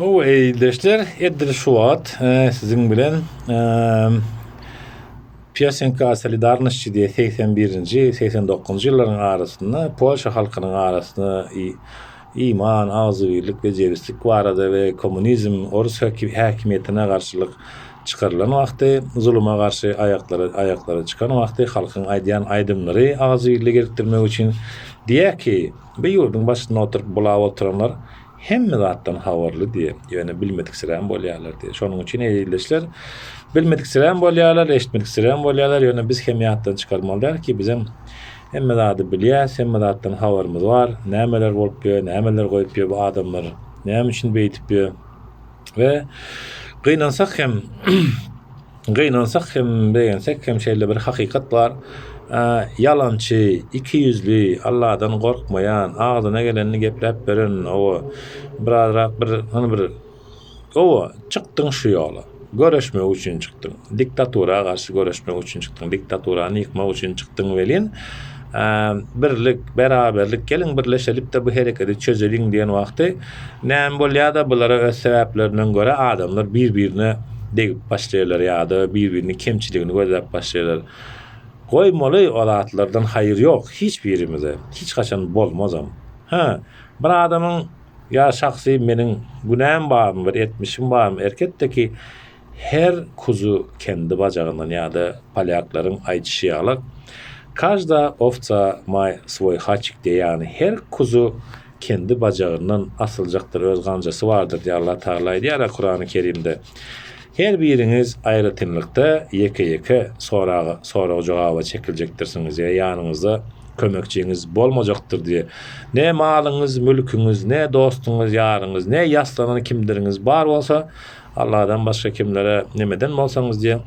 Hawa, eý ildeşler, edil şu wagt siziň bilen Piosenka Solidarnosçi diýe 81-nji, 89-njy ýyllaryň arasynda Polşa halkynyň arasynda iman, agzybirlik we jebislik barada we kommunizm, orus häkimiýetine garşylyk çykarylan wagty, zuluma garşy aýaklara aýaklara çykan wagty halkyň aýdýan aýdymlary agzybirlige gelipdirmek üçin diýýär ki, bu ýurduň başynda oturyp bulap oturanlar hemme zatdan habarly diýýär. Ýöne bilmediksirän bolýarlar diýýär. Şonuň üçin eý ildeşler, bilmediksirän bolýarlar, eşitmediksirän bolýarlar, ýöne biz hem ýatdan çykarmaly däl ki, bizem hemme zady bilýäs, hemme zatdan habarymyz bar, nämeler bolup ýör, nämeler goýup ýör bu adamlar, näme üçin beýdip ýör. We gynansak hem gynansak hem begensek hem şeýle bir hakykat bar. Ýalançy, ikiýüzli, Alladan gorkmaýan, agzyna gelenini gepläp beren, owa, birazrak bir, hany bir, owa, çykdyň şu ýola. Göreşmek üçin çykdyň. Diktatura garşy göreşmek üçin çykdyň. Diktaturany ýykmak üçin çykdyň welin, birlik, beraberlik, geliň birleşelip-de bu hereketi çözeliň diýen wagty näme bolýar-da, bulara öz sebäplerinden görä adamlar bir-birine degip başlaýarlar ýa-da bir-biriniň kemçiligini gözläp başlaýarlar. Goýmaly o zatlardan haýyr ýok hiç birimize, hiç haçan bolmazam. Hä, bir adamyň ýa şahsy meniň günäm barmy, bir etmişim barmy, erketde ki, Her kuzu kendi bajagyndan ýa-da polýaklaryň aýdyşy ýaly, Każda owca ma swoj haçik diýýär, ýagny her kuzu kendi bajagyndan asyljakdyr, öz ganjasy bardyr diýip Allah Tagala aýdýar-a Kurany Kerimde. Her biriňiz aýratynlykda ýeke-ýeke soraga, sorag-jogaba çekiljekdirsiňiz ýa ýanyňyzda kömekçiňiz bolmajakdyr diýip. Ne malyňyz, mülküňiz, ne dostuňyz, ýaryňyz, ne ýaslanan kimdiriňiz bar bolsa, Alladan başga kimlere nemeden bolsaňyz diýe,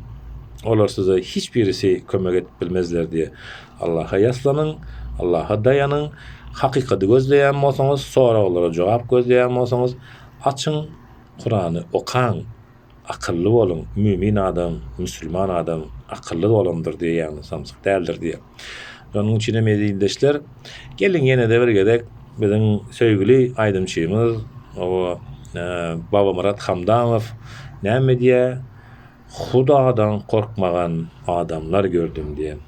olar size hiç birisi kömek edip bilmezler diýe. Allaha ýaslanyň, Allaha daýanyň, hakykady gözleýän bolsaňyz, soraglara jogap gözleýän bolsaňyz, açyň Kurany okaň, akylly boluň, mümin adam, müsülman adam akylly bolandyr diýe, ýagny samsyk däldir diýe. Şonuň üçin hem eziz ildeşler, geliň ýene-de bir gezek biziň söýgüli aýdymçymyz oba Babamyrat Hamdamow näme diýýär? Hudadan gorkmagan adamlar gördüm diýýär.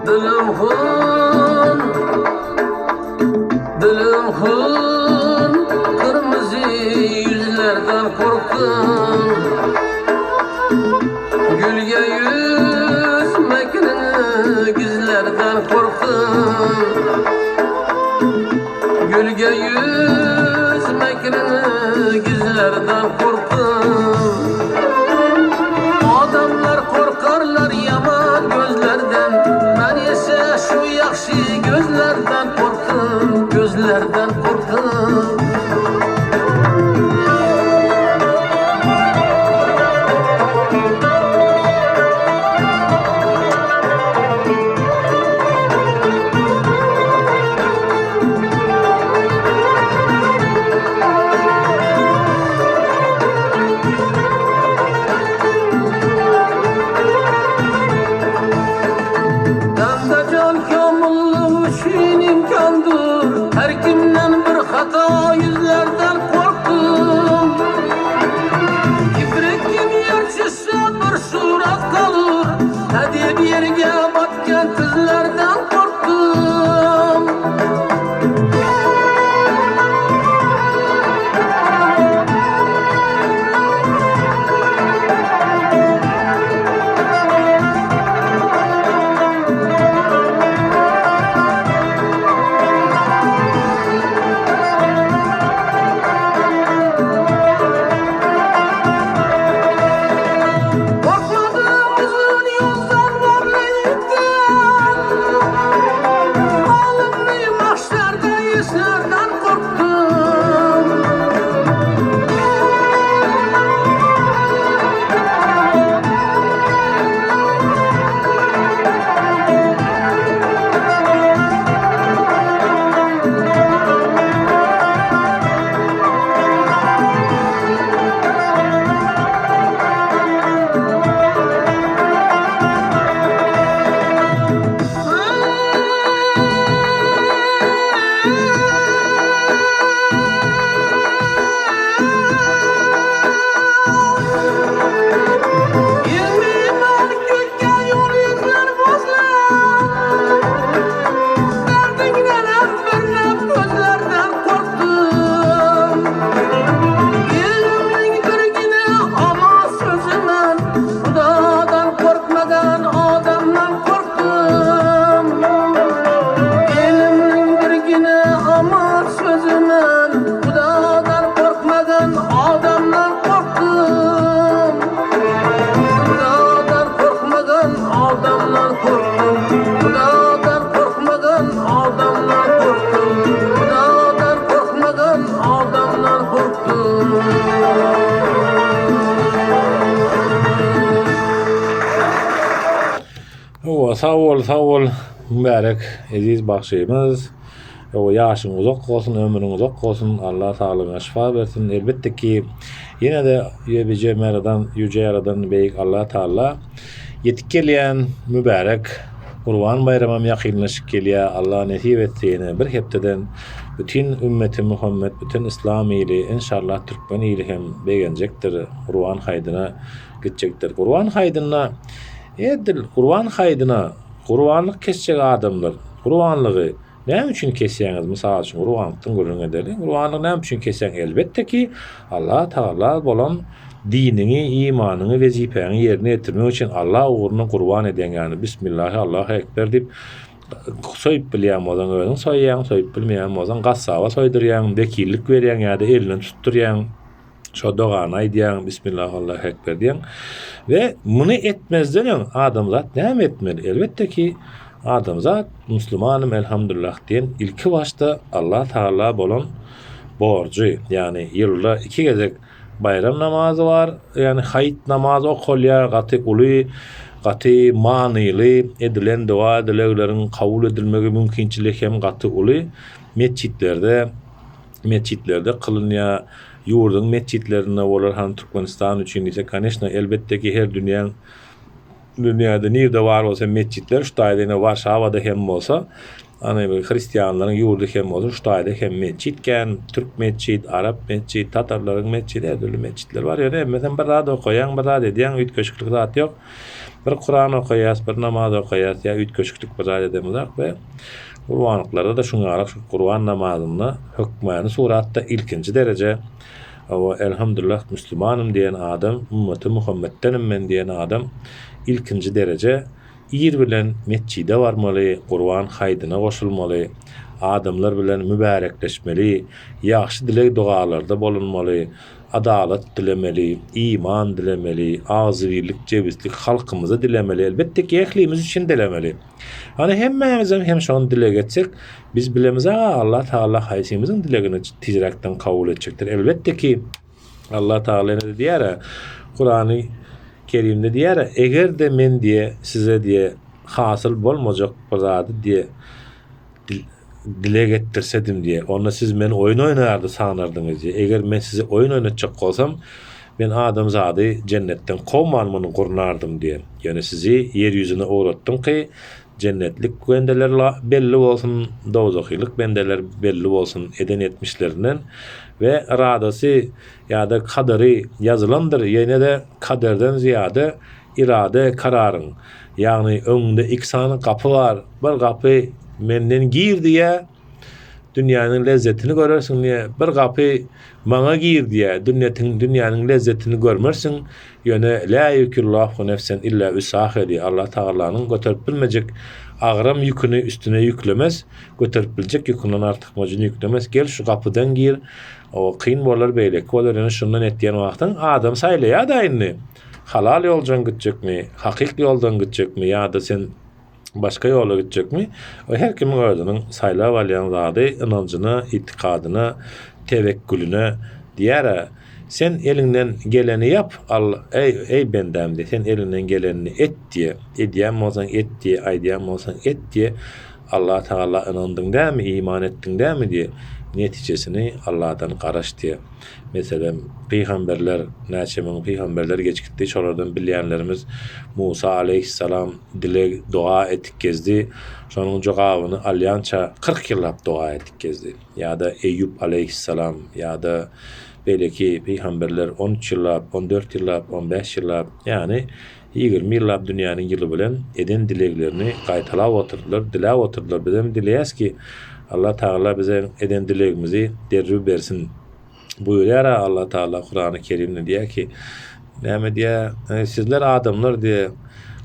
Dilim hun Dilim hun Kırmızı yüzlerden korktum Gülge yüz mekrini gizlerden korktum Gülge yüz mekrini gizlerden korktum Adamlar korkarlar yaman gözlerden Men ise şu yakşı gözlerden korktum Gözlerden korktum. Korktum. Hawa, sag bol, sag bol, Mübärek eziz bagşymyz. Hawa, ýaşyň uzak bolsun, ömrüň uzak bolsun, Allah saglygyňa şypa bersin. Elbetde ki, ýene-de Ýüje Meradan, Ýüje Ýaradan Beýik Allah Taala ýetip gelýän mübärek Gurban baýramam ýakynlaşyp gelýär. Allah nesip etse ýene bir hepdeden bütin ümmeti Muhammet, bütin yslam ili, enşallah türkmen ili hem begenjekdir, Gurban haýdyna gitjekdir. Gurban haýdynda Edil Gurban haýdyna gurbanlyk kesjek adamlar gurbanlygy näme üçin kesýäňiz mysal üçin gurbanlykdan gürrüň edeliň gurbanlygy näme üçin kesýäň elbetde ki Allah tagala bolan diniňi imanyňy wezipäňi ýerine ýetirmek üçin Allah ugrunda gurban edýäň ýagny bismillahi Allahu ekber diýip soýup bilýän bolsaň özüň soýýaň soýup bilmeýän bolsaň gassaba soýdurýaň wekillik berýäň ýa-da elinden tutdurýaň Şo dogany aýdýaň, Bismillah Allahu Ekber diýýäň. We muny etmezden öň adamzat näme etmeli? Elbetde ki, adamzat muslimanym elhamdulillah diýen ilki başda Allah Tagala bolan borjy, ýagny ýylda iki gezek baýram namazy bar, ýagny haýyt namazy okalýar, gaty uly, gaty manyly edilen doga-dilegleriň kabul edilmegi mümkinçiligi hem gaty uly metjitlerde metjitlerde kylynýar. Ýurduň metjitlerinde bolar han Türkmenistan üçin diýsek, koneşno, elbetde ki her dünýäň dünýäde nirde bar bolsa metjitler şu taýda ine Warşawada hem bolsa, ana bir hristianlaryň ýurdy hem bolsa şu taýda hem metjit kän, türk metjit, arap metjit, tatarlaryň metjidi, her dürli metjitler bar. Ýöne hemmesem bir zat okaýaň, bir zat edýäň, üýtgeşiklik zat ýok. Bir Kuran okaýas, bir namaz okaýas ýa üýtgeşiklik bir zat edemizok we Gurbanlyklarda-da şuňňalak şu gurban namazynda hökmany suratda ilkinji dereje Hawa, elhamdullah müslümanym diýen adam, ümmeti Muhammetdenim men diýen adam ilkinji dereje ir bilen metjide barmaly, gurban haýdyna goşulmaly, adamlar bilen mübärekleşmeli, ýagşy dileg-dogalarda bolunmaly, adalat dilemeli, iman dilemeli, agzybirlik, jebislik halkymyza dilemeli, elbetde ki ählimiz üçin dilemeli. Hany hemmämizem hem şony dileg etsek, biz bilemiz aga Allah Tagala haýsymyzyň dilegini tizräkden kabul etjekdir. Elbetde ki Allah Tagala ýene-de diýär-ä, Kurany Kerimde diýär-ä, eger-de men diýe size diýe hasyl bolmajak bir zady diýe dileg etdirsedim diýe, onda siz meni oýun oýnardy sanardyňyz diýe. Eger men sizi oýun oýnatjak bolsam, men adamzady jennetden kowman muny gurnardym diýe. Ýöne sizi ýer ýüzüne ugratdym ki, jennetlik bendeler belli bolsun, dowzahylyk bendeler belli bolsun eden etmişlerinden we yradasy ýa-da kadary ýazylandyr, ýene-de kaderden zyýada irade kararyň, ýagny öňüňde iki sany gapy bar, bir gapy menden gir diýýär, dünýäniň lezzetini görersiň diýýär, bir gapy maňa gir diýýär, dünýetiň dünýäniň lezzetini görmersiň, ýöne lä ýüküllahu nefsen illa üsahe diýýär, Allah Tagalanyň göterip bilmejek agram ýüküni üstüne ýüklemez, göterip biljek ýükünden artykmajyny ýüklemez, gel şu gapydan gir, o kyn bolar, beýleki bolar, ýöne şundan etýän wagtyň adam saýlaýar-da indi. Halal ýoljan gitjekmi, hakyk ýoldan gitjekmi ýa-da sen başga ýola gitjekmi? O her kimiň özüniň saýlap alýan zady, ynanjyna, itikadyna, tewekkülüne diýär-ä. Sen eliňden geleni ýap, Alla, eý, eý bendäm diýe, sen eliňden gelenini et diýe, edýän bolsaň et diýe, aýdýan bolsaň et diýe, Allah Tagala ynandyň dämi, iman etdiň dämi diýe, netijesini Allahdan garaş diýe. Meselem, pygamberler, näçe müň pygamberler geçip gitdi, şolardan bilýänlerimiz Musa aleýhissalam dileg, doga etip gezdi, şonuň jogabyny alýança 40 ýyllap doga etip gezdi. Ýa-da Eýýup aleýhissalam ýa-da beýleki pygamberler 13 ýyllap, 14 ýyllap, 15 ýyllap, ýagny 20 ýyllap dünýäniň ýyly bilen eden dileglerini gaýtalap oturdylar, diläp oturdylar. Bizem dileýäs ki, Allah Tagala bize eden dilegimizi derrew bersin. Buýurýar-a Allah Tagala Kurany Kerimde diýýär ki, näme diýýär? Sizler adamlar diýýär,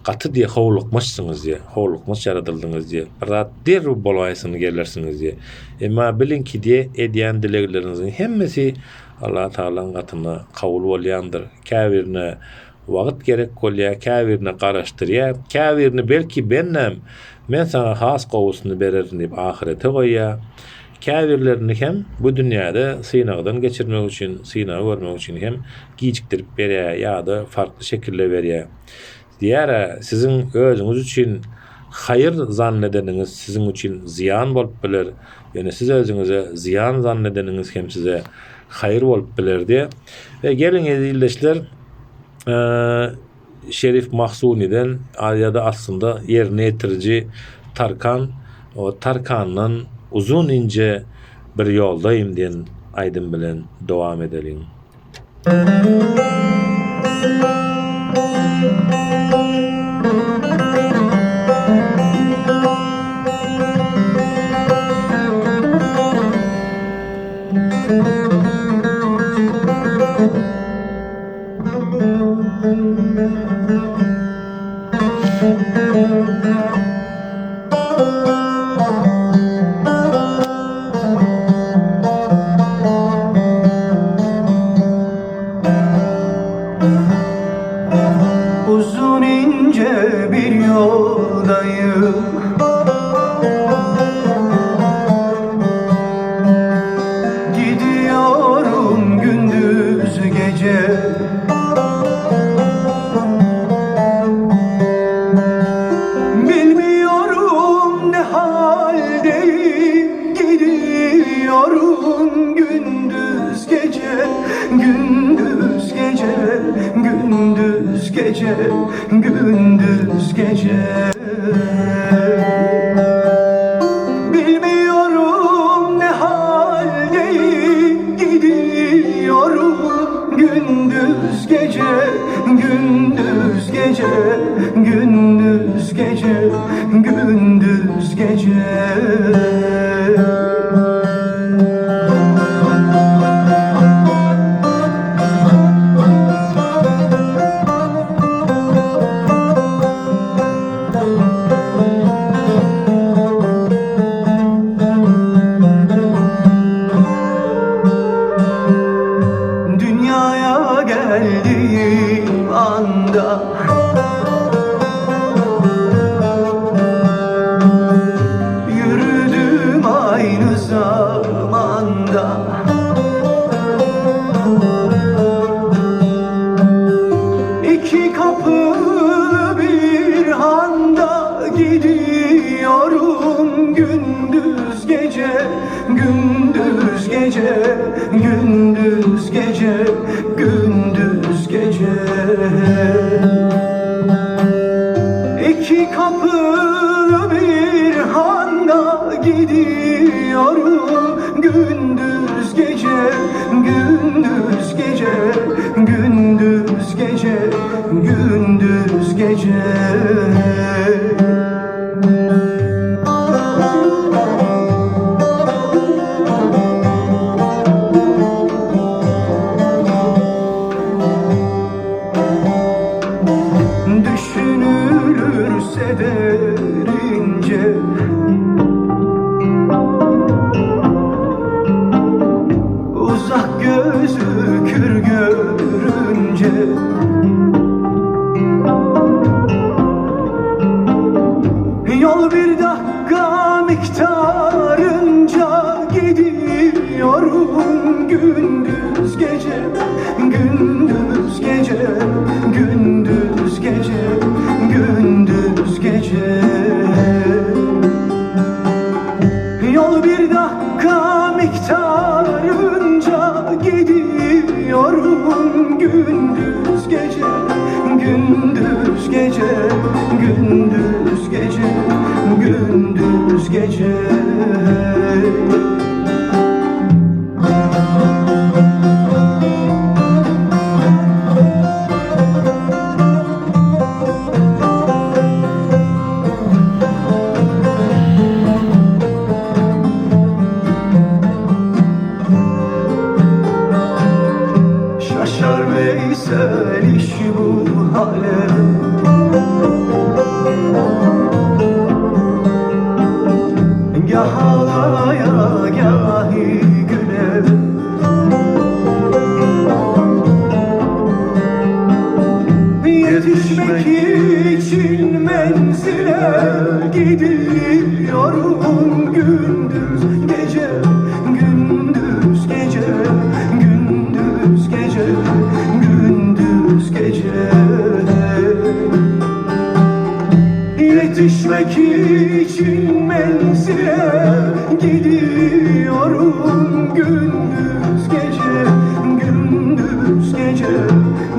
gaty diýýär howlukmaçsyňyz diýýär, howlukmaç ýaradyldyňyz diýýär. Bir zat derrew bolaýsyn gelersiňiz diýýär. Emma biliň ki diýýär, edýän dilegleriňiziň hemmesi Allah Tagalaň gatynda kabul bolýandyr. Käbirine Wagt gerek bolýar, käbirine garaşdyrýar, käbirini belki bendäm, men saňa has gowusyny bererin diýip ahyrete goýýar. Käbirlerini hem bu dünýäde synagdan geçirmek üçin, synag görmek üçin hem gijikdirip berýär ýa-da farkly şekilde berýär. Diýär-ä, siziň özüňiz üçin haýyr zann edeniňiz siziň üçin zyýan bolup biler, ýöne siz özüňize zyýan zann edeniňiz hem size haýyr bolup biler diýýär. We geliň eziz ildeşler, Şerif Mahsuniden ýa-da aslynda ýerine ýetiriji Tarkan, o Tarkandan Uzun inje bir ýoldaýym diýen aýdym bilen dowam edeliň. Uzun ince bir yoldayım Gidiyorum gündüz gece Bilmiyorum ne haldeyim Gidiyorum gündüz gece Gündüz gece Gündüz gece Gündüz gece Bilmiyorum ne haldeyim Gidiyorum gündüz gece Gündüz gece Gündüz gece Gündüz gece Dünyaya geldiğim anda Yürüdüm aynı zamanda İki kapılı bir handa gidiyorum gündüz gece gündüz gece gündüz gece gündüz gece İki kapılı bir handa gidiyorum gündüz gece gündüz gece gündüz gece gündüz gece Düşünülürse derince Uzak gözükür görünce Yol bir dakika miktarınca gidiyorum gündüz gece Gündüz gece gündüz gece gündüz gece Yol bir dakika miktarınca gidiyorum gündüz gece Gündüz gece gündüz gece gündüz gece Şaşar Veysel iş bu hale Gah ağlaya gahi güle Yetişmek için menzile gidiyorum gündüz gece. Yetişmek için menzile gidiyorum gündüz gece, gündüz gece,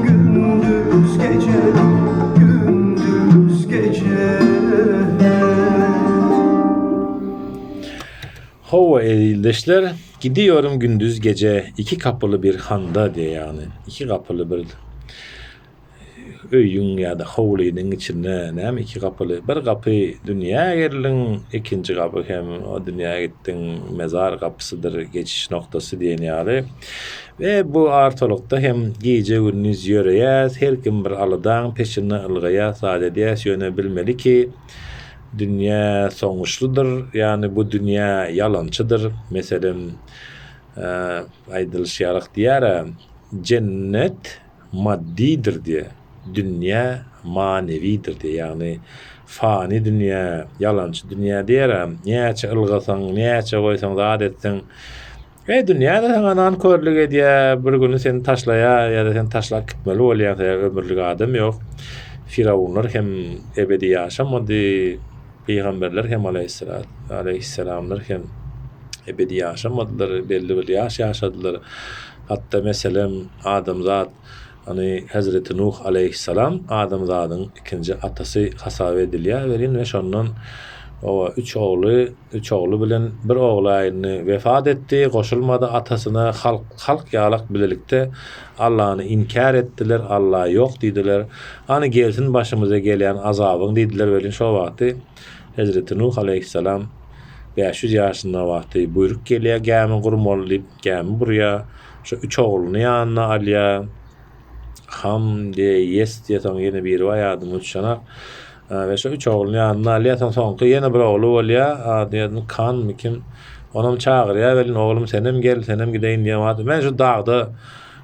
gündüz gece, gündüz gece. Hawa ildeşler, gidiyorum gündüz gece iki kapyly bir handa diýýär ýagny iki gapyly bir Öýüň ýa-da howlynyň içinde näme iki gapyly? Bir gapy dünýä geldiň, ikinji gapy hem o dünýä gitdiň, mezar gapysydyr, geçiş noktasy diýen ýaly. We bu artalykda hem gije-gündiz ýöreýäs, her kim bir aladaň peşinde ylgaýas, zat edýäs, ýöne bilmeli ki, dünýä soňuşlydyr, ýagny bu dünýä ýalançydyr. Meselem, aýdylyşy ýalyk diýýär-ä, Jennet maddydyr diýe, dünýä manewidir diýe, ýagny fany dünýä, ýalançy dünýä diýer-ä, näçe ylgasaň, näçe goýsaň, zat etseň, e, dünýä-de saňa nankörlük edýär, bir güni seni taşlaýar ýa-da sen taşlap gitmeli bolýaň, sebäbi ömürlik adam ýok. Firawunlar hem ebedi ýaşamady, pygamberler hem aleýhissalamlar hem ebedi ýaşamadylar, belli bir ýaş ýaşadylar. Hatda meselem adamzat ýagny Hezreti Nuh aleýhissalam adamzadyň ikinji atasy hasap edilýär welin we şondan oba üç ogly üç ogly bilen bir ogly indi wefat etdi goşulmady atasyna halk halk ýalak bilelikde Allany inkär etdiler Alla ýok diýdiler hany gelsin başymyza gelýän azabyň diýdiler welin şo wagty Hezreti Nuh aleýhissalam 500 ýaşynda wagty buýruk gelýär gämi gurmaly diýip Gämi burýar. Şo üç ogluny ýanyna alýar. Ham diýe, Ýes diýe, soň ýene biri bar ýadyma düşenak. We şo üç ogluny ýanyna alýar. Soň soňky ýene bir ogly bolýar. Ady ýadyma Kanmy kim. Onam çagyrýar welin, oglum senem gel, senem gideýin diýen wagty, men şu dagda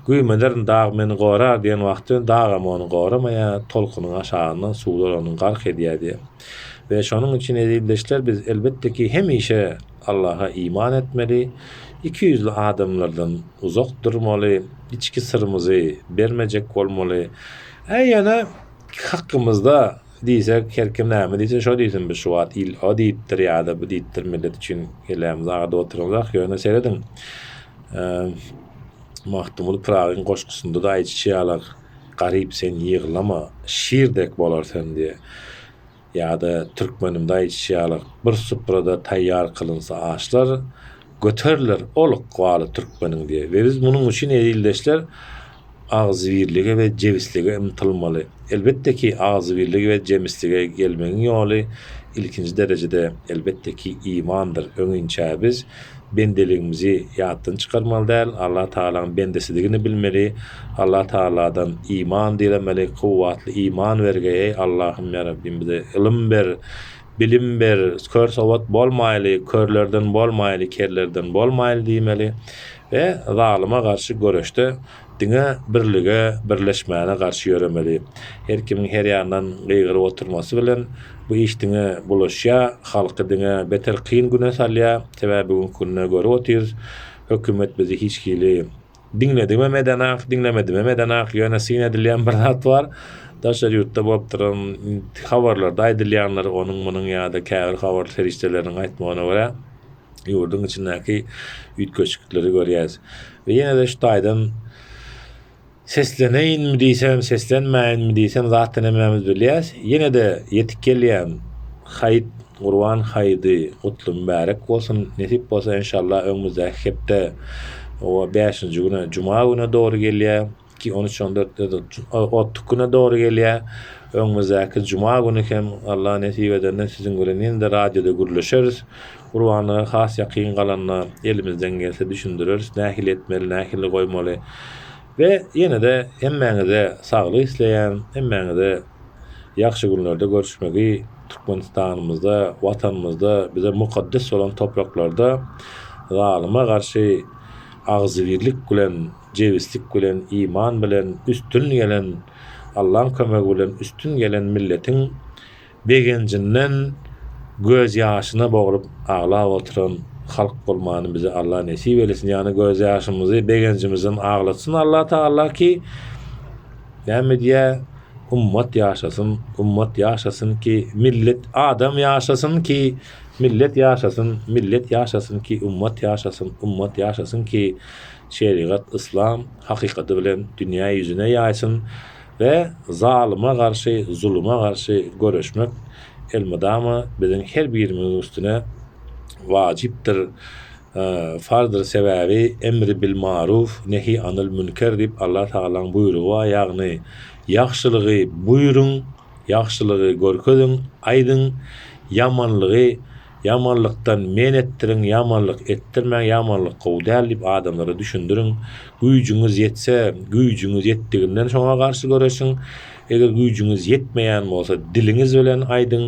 güýmenerin, dag meni gorar diýen wagty dagam ony goramaýar, tolkunyň aşagyndan suwlar ony gark edýär diýýär. We şonuň üçin ezizdeşler biz elbetde ki hemişe Allaha iman etmeli, ikiýüzli adamlardan uzak durmaly, içki syrymyzy bermejek bolmaly. Äý ýöne hakymyzda diýsek her kim näme diýse şo diýsin biz şu wagt il o diýipdir ýa-da bu diýipdir millet üçin kellämizi agyrdyp oturamzok ýöne serediň Magtymguly Pyragyň goşgusynda-da aýdyşy ýaly garyp sen ýyglama şir dek bolar sen diýe. Ýa-da türkmenimde aýdyşy ýaly, bir suprada taýýar kylynsa aşlar, göteriler ol ykbaly türkmeniň diýe. We biz munuň üçin eziz ildeşler agzybirlige we jebislige ymtylmaly. Elbetde ki, agzybirlige we jemislige gelmegiň ýoly ilkinji derejede elbetde ki imandyr. Öňinçä biz bendeligimizi ýatdan çykarmaly däl, Allah Tagalaň bendesidigini bilmeli, Allah Tagaladan iman dilemeli, kuwwatly iman bergeý, eý Allahym ýa Rabbim bize ylym ber, bilim ber, kör sowat bolmaýly, körlerden bolmaýly, kerlerden bolmaýly diýmeli we zalyma garşy göreşde diňe birlige, birleşmäne garşy ýöremeli. Her kimiň her ýandan gygyryp oturmasy bilen bu iş diňe bulaşýar, halky diňe beter kyn güne salýar. Sebäbi bu günki günde görüp otyrys, hökümet bizi hiç hili diňledigimem edenak, diňlemedimem edenak, ýöne syn edilýän bir zat bar. Daşary ýurtda bolup duran habarlarda aýdylýanlar, onuň-munuň ýa-da käbir habar serişdeleriniň aýtmagyna görä, ýurduň içindäki üýtgeşiklikleri görýäris. We ýene-de şu taýdan sesleneýinmi diýsem, seslenmäýinmi diýsem zatdan hemmämiz bilýäs. Ýene-de ýetip gelýän haýyt, Gurban haýydy gutly mübärek bolsun. Nesip bolsa enşalla öňümizdäki hepde oba bäşinji güne juma güne dogry gelýär. 2, 13, 14 otduk güne dogry gelýär. Öňümizdäki juma güni hem Allah nesip edende siziň bilen ýene-de radioda gürleşeris. Gurbanlyga has ýakyn galanda elimizden gelse düşündireris, nähili etmeli, nähili goýmaly. We ýene-de hemmäňize saglyk isleýän, hemmäňize ýagşy günlerde görüşmegi Türkmenistanymyzda, Watanymyzda, bize mukaddes bolan topraklarda zalyma garşy agzybirlik bilen jebislik bilen, iman bilen üstün gelen, Allaň kömegi bilen üstün gelen milletiň begenjinden gözýaşyna boglup aglap oturan halk bolmany bize Alla nesip eylesin. Ýagny gözýaşymyzy begenjimizden aglatsyn Alla Tagala ki, näme diýýär? Ummat ýaşasyn, ummat ýaşasyn ki, millet, adam ýaşasyn ki, millet ýaşasyn, millet ýaşasyn ki, ummat ýaşasyn, ummat ýaşasyn ki, şerigat, yslam hakykaty bilen dünýä ýüzüne ýaýsyn we zalyma garşy, zuluma garşy göreşmek elmydama biziň her birimiziň üstüne wajypdyr. Farzdyr sebäbi emri bil maruf nehi anil münker diýip Allah Tagalaň buýrugy bar ýagny ýagşylygy buýruň ýagşylygy görkeziň aýdyň ýamanlygy ýamanlykdan men etdiriň ýamanlyk etdirmäň ýamanlyk gowy däl diýip adamlara düşündiriň güýjüňiz ýetse güýjüňiz ýetdiginden şoňa garşy göreşiň eger güýjüňiz ýetmeýän bolsa diliňiz bilen aýdyň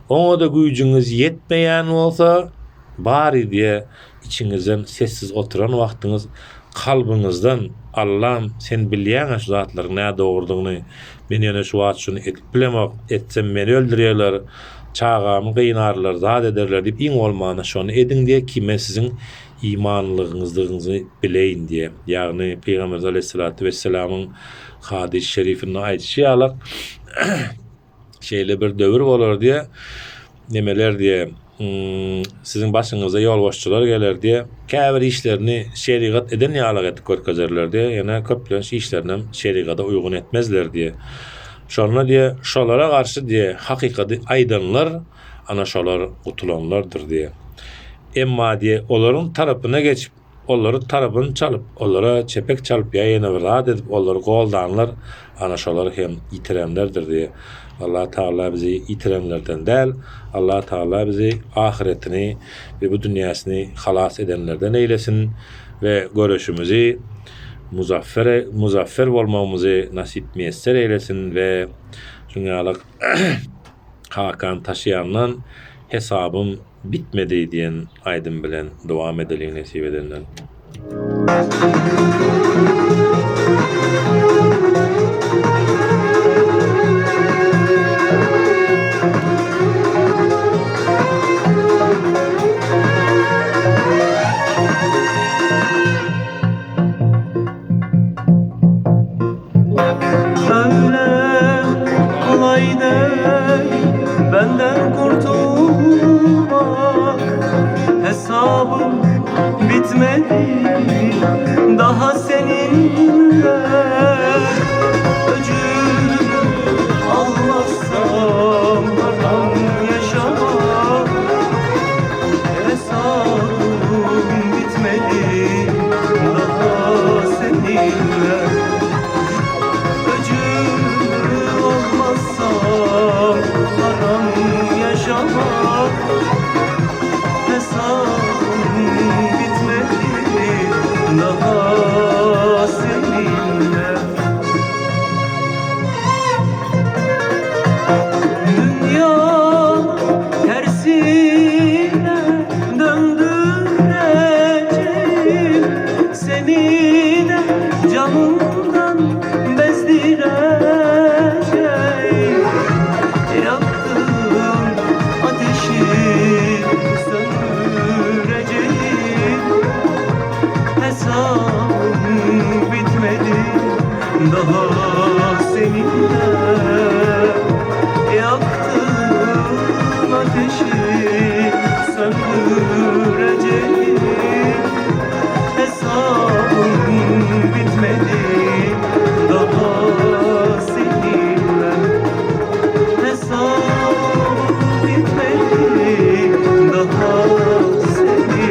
oňada güýjüňiz ýetmeýän bolsa Bary diýe içiňizden sessiz oturan wagtyňyz kalbyňyzdan Allam sen bilýäňä şu zatlaryň nädogrudygyny men ýöne şu wagt şuny edip bilemok etsem meni öldürerler çagamy gynarlar zat ederler diýip iň bolmanda şony ediň diýe ki men siziň imanlygyňyzdygyňyzy bileýin diýe ýagny Pygamberimiz aleýhissalatu wessalamyň hadys şerifinde aýdyşy ýalak Şeýle bir döwür bolar diýe, nemeler diýe, siziň başyňyza ýolbaşçylar geler diýe, käbir işlerini şerigat eden ýalak edip görkezerler diýe, ýöne köplenç işlerinem şerigada uýgun etmezler diýe. Şonda diýe, şolara garşy diýe, hakykaty aýdanlar, ana şolar gutulanlardyr diýe. Emma diýe, olaryň tarapyna geçip, Olary tarapyny çalyp, olara çepek çalyp ýa ýene bir zat edip olary goldanlar, ana şolar hem ýitirenlerdir diýe. Allah Tagala bizi ýitirenlerden däl, Allah Tagala bizi ahyretini we bu dünýäsini halas edenlerden eýlesin we göreşimizi muzaffer muzaffer bolmagymyzy nasyp miýesser eýlesin we şuň ýaly Hakan Taşýandan hesabym Bitmedi diýen aýdym bilen dowam edeliň nesip edenden. Öyle kolay değil benden kurtulmak Hesabım bitmedi daha seninle Öcümü almazsam haram yaşamak Hesabım bitmedi daha seninle Öcümü almazsam haram yaşamak Hesabım bitmedi daha seninle Dünya tersine döndüreceğim Seni de canımdan bezdireceğim Yaktığın ateşi söndüreceğim Hesabım bitmedi daha seninle Yaktığın ateşi söndüreceğim Hesabım bitmedi daha seninle Hesabım bitmedi daha seninle.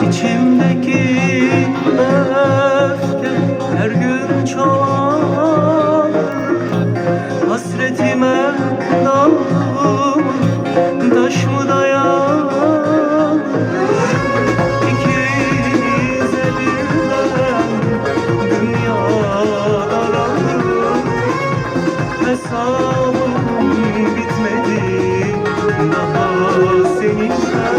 İçimdeki öfke her gün çoğalır Hasretime daldım taş mı dayanır İkimize birden dünya daralır Hesabım bitmedi daha seninle.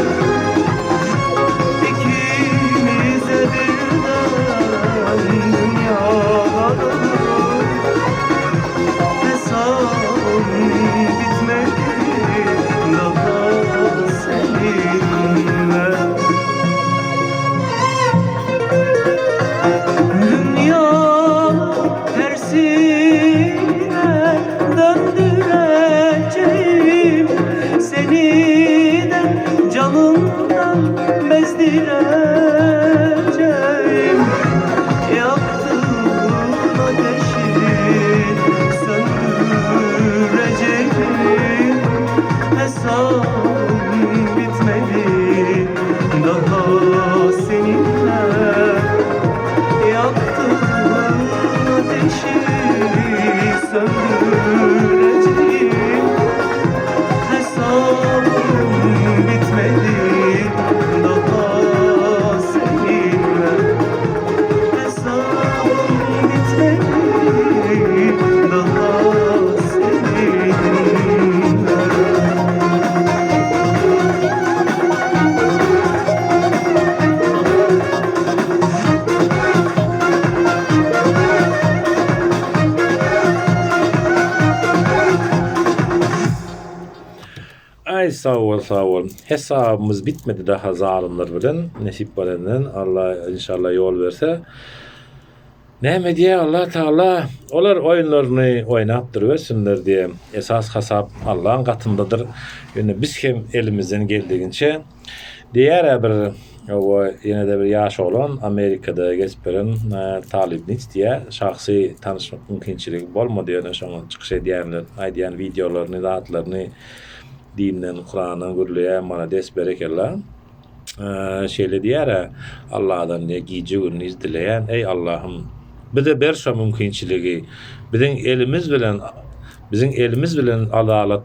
Bezdireceğim Yaktığın ateşi söndüreceğim Hesabım bitmedi daha seninle Yaktığın ateşi söndüreceğim Hesabım bitmedi daha seninle Hesabım bitmedi daha seninle Aý sag bol sag bol. Hesabymyz bitmedi daha zalymlar bilen nesip bolenden Alla inşallah ýol berse. Näme diýýär Allah Taala olar oýunlaryny oýnap durubersinler diýe. Esas hasap Allaň gatyndadyr. Ýöne biz hem elimizden geldiginçe diýýär bir owa ýene-de bir ýaş oglan Amerikada gezip ýören Talyp Nits diýýär. Şahsy tanyşmak mümkinçiligi bolmady ýöne şoňa çykyş edýänler aýdýan wideolaryny zatlaryny dinden Kurandan gürleýär malades berekella. Şeýle diýýär-ä, Allahdan diýýär, gije-gündiz dileýän, eý Allahym, bize ber şo mümkinçiligi, biziň elimiz bilen, biziň elimiz bilen adalat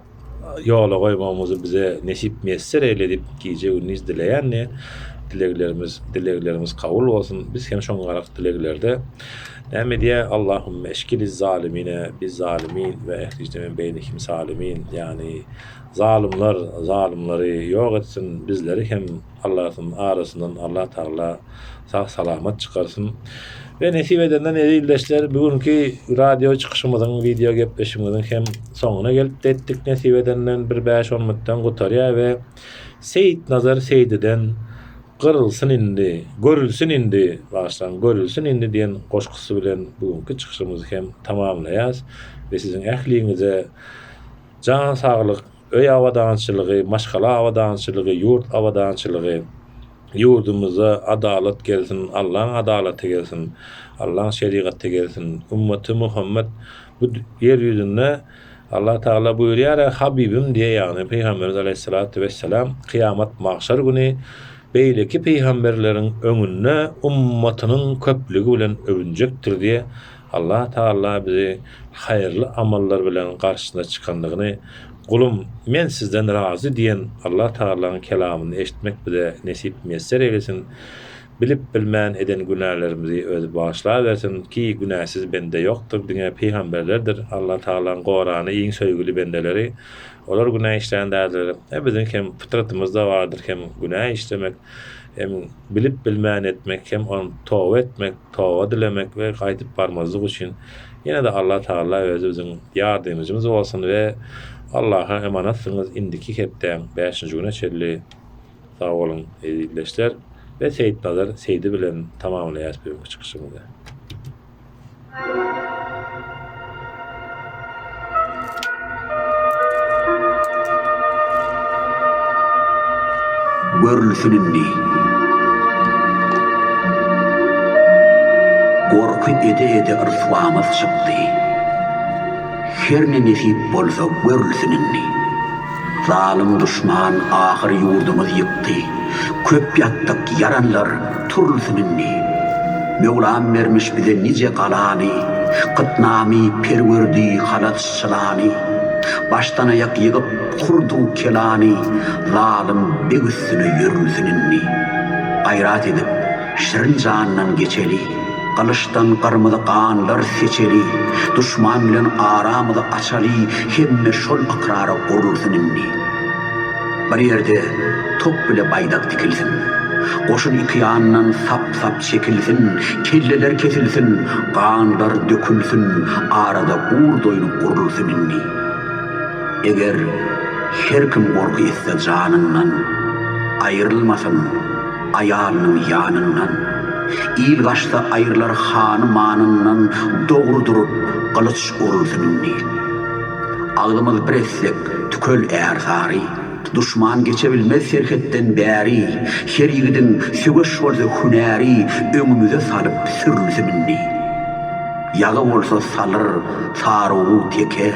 ýola goýmagymyzy bize nesip miýesser eýle diýip gije-gündiz dileýän diýýär. Dileglerimiz, dileglerimiz kabul bolsun. Biz hem şoňňarak dileglerde näme diýýär, Allahümme eşkiliz zalimine biz zalimin we ehrijne min beýnihim salimin, ýagny Zalymlar zalymlary ýok etsin bizleri hem Allahyň arasyndan Allah Tagala sag salamat çykarsyn. We nesip edenden eziz ildeşler bu günki radio çykyşymyzyň wideo gepleşigimiziň hem soňuna gelip etdik nesip edenden bir 5-10 minutdan gutarýar we Seýitnazar Seýdiden Gyrylsyn indi, görülsin indi, bagyşlaň, görülsin indi diýen goşgusy bilen bu günki çykyşymyzy hem tamamlaýas we siziň ähliňize Jan saglyk, öý abadançylygy, maşgala abadançylygy, ýurt abadançylygy, ýurdumyza adalat gelsin, Allaň adalaty gelsin, Allaň şerigaty gelsin. Ümmaty Muhammet bu ýer ýüzünde Allah Tagala buýurýar, Habibim diýe ýagny Pygamberimiz aleýhissalatu wesselam kyýamat magşar güni beýleki pygamberleriň öňünde ummatynyň köplügi bilen öwünjekdir diýe Allah Tagala bizi haýyrly amallar bilen garşysyna çykandygyny, Gulum, men sizden razy diýen Allah Tagalaň kelamyny eşitmek bize nesip miýesser eýlesin. Bilip-bilmän eden günälerimizi özi bagyşlawersin, ki günäsiz bende ýokdur, diňe pygamberlerdir, Allah Tagalaň gorany iň söýgüli bendeleri, olar günä işlän däldir. E biziň hem fytratymyzda bardyr hem günä işlemek, hem bilip-bilmän etmek, hem ony toba etmek, toba dilemek we gaýdyp barmazlyk üçin ýene-de Allah Tagala özi biziň ýardemjimiz bolsun we Allaha emanatsyňyz indiki hepdäň bäşinji güne çenli sag boluň eziz ildeşler we Seýitnazar Seýdi bilen tamamlaýas bu günki çykyşymyzy. Görülsin indi. Gorky ede-ede yrswamyz çykdy. Herne nesip bolsa görülsin indi. Zalym duşman ahyr ýurdumyz ýykdy. Köp ýatdyk ýaranlar turulsyn indi. Möwlam bermiş bize nije galany, Kytnamy, Perwerdi, Halaç, Çylany. Başdan-aýak ýygyp hurdu kelany, Zalym beg üstüne ýörülsin indi. Gaýrat edip, şirin jandan geçeli, Gylyçdan gyrmyzy ganlar seçeli, Duşman bilen aramyzy açaly, Hemme şol ykrara gurulsyn indi. Bir ýerde top bile baýdak dikilsin. Goşun iki ýandan sap-sap çekilsin, Kelleler kesilsin, ganlar dökülsin, Arada gurt oýny gurulsyn indi. Eger her kim gorky etse janyndan, Aýrylmasyn aýalynyň ýanyndan. Il gaçsa aýrylar hany-manyndan, Dogry durup, gylyç urulsyn indi. Agzymyz bir etsek, tükel ärsary. Duşman geçe bilmez serhetden bäri, Her ýigidiň söweş bolsa hünäri Öňümize salyp sürülsin indi. Ýagy bolsa salyr sarugy teke,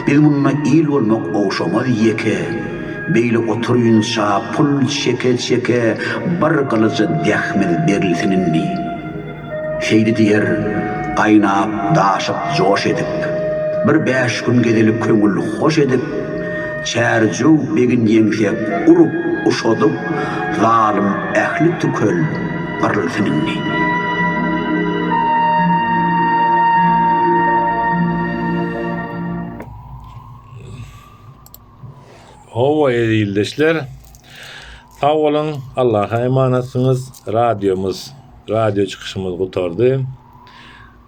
Biz munda il bolmak ogşamaz ýeke. Beýle oturynça pul çeke-çeke Bir gylyja dähmiz berilsin indi. Seýdi diýer, gaýnap, daşyp, joş edip, Bir bäş gün gezeli köňül hoş edip, Çärjew begin ýeňsek urup, uşadyp, Zalym ähli tükel gyrylsyn indi. Hawa eziz ildeşler. Sag boluň, Allaha emanatsyňyz. Radiomyz, radio çykyşymyz gutardy.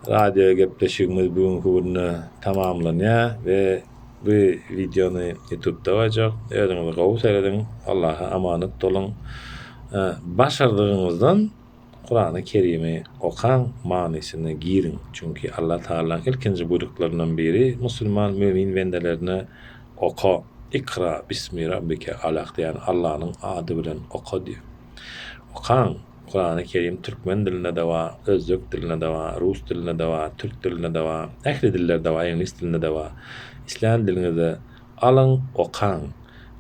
Radio gepleşigimiz bu günki günde tamamlanýar we bu wideony YouTube'da goýjak. Özüňize gowy serediň. Allaha amanat boluň. Başardygyňyzdan Kurany Kerimi okaň, manysyna giriň. Çünki Allah Tagalaň ilkinji buýruklaryndan biri musulman mömin bendelerine oka, Ikra bismi rabbike alak diýýän Allanyň ady bilen oka diýýär. Okaň, Kurany Kerim türkmen dilinde-de bar, özbek dilinde-de bar, rus dilinde-de bar, türk dilinde-de bar, ähli dillerde bar, iňlis dilinde-de bar. Islän diliňizde alyň, okaň.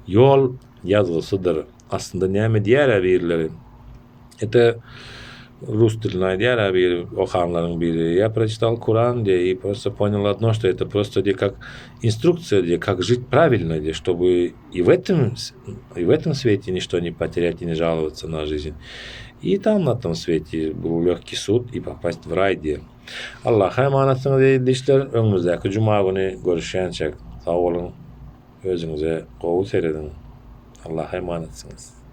Ýol ýazgysydyr. Aslynda näme diýýär-ä birileri? Это rus dilinde aýdýar biri okanlaryň biri. Я прочитал Куран, где и просто понял одно, что это просто где как инструкция, где как жить правильно, где чтобы и в этом и в этом свете ничто не потерять и не жаловаться на жизнь. И там на том свете был легкий суд и попасть в рай, где. Allaha emanatsyňyz eziz dişler, öňümizdäki juma güni görüşýänçäk sag boluň, özüňize gowy serediň. Allaha emanatsyňyz.